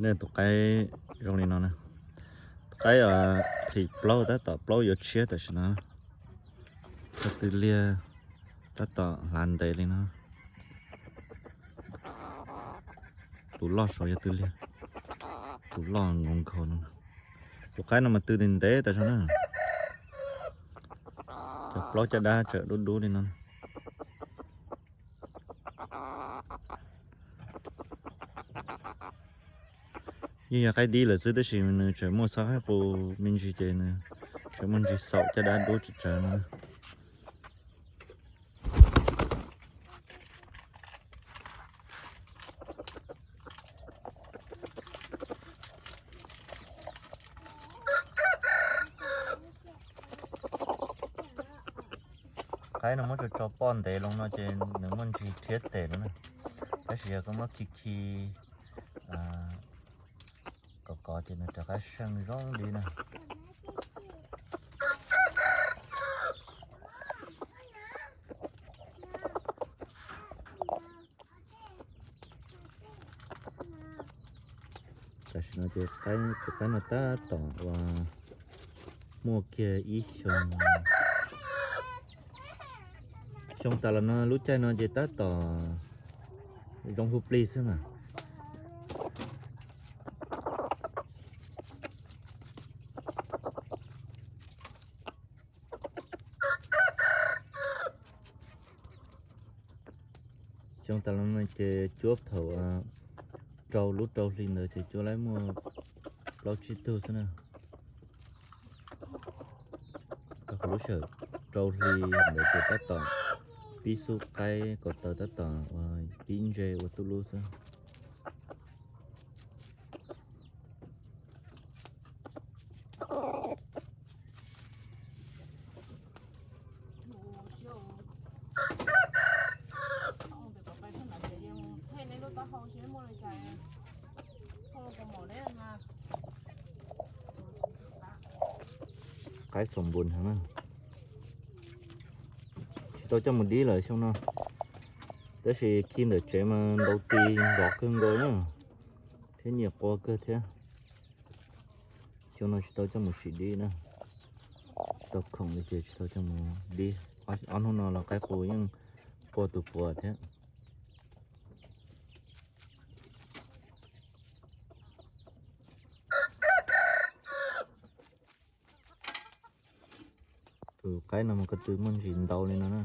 Nej tus qaib zoo li no na. Tus qaib phim plaub tab tom plaub yuav tshiab tam sim no. Yog tw liag tab tom hlav ntev li no. Tus loj saud yog tw liag, tus loj nkaus nkaus no. Tus qaib no mas tw ntev ntev tas zog na. Cov plaub caj dab tseem dub dub li no. Yeej yog qaib dib lawm xwb tab sis nws tseem muaj xob qaib qus me ntsis ces nws tseem muaj ntsis xaum caj dab dub tsawv tsawv no. Qaib no muab tso tso poj ntev loo no ces nws muaj ntsis rhiab tes no na. Tab sis yog koj muab khi khi kov kov ces nws rov qab seej zoo li na. Tam sim no ces tus qaib no tab tom uas muaj kiag ib xyoo. Xyoo tas los no lub caij no ces tab tom zoo hu plig xwb mas. Xyoo tas los no ces cuab thaum rau lub rau hli ntawd ces cuab laib muaj plaub tsib tug xwb na. Rau qhov lub sij hawm rau hli ntawd ces tab tom pib xub qaib ko taw tab tom pib ntse ua tub lub xwb. Qaib xoo npun heev na. Tsis tau coj mus dib lawm xyoo no, tab sis khi ntawm tsev mas ntaus tis nrov kawg nkaus na, thiab nyiam qua kawg thiab. Xyoo no tsis tau coj mus sim dib na, tsis tau khoom li ces tsis tau coj mus dib. Ob hnub no los qaib qus yeej qua tus puav thiab. Tus qaib no mas ko tw muaj ntsis ntau li no na.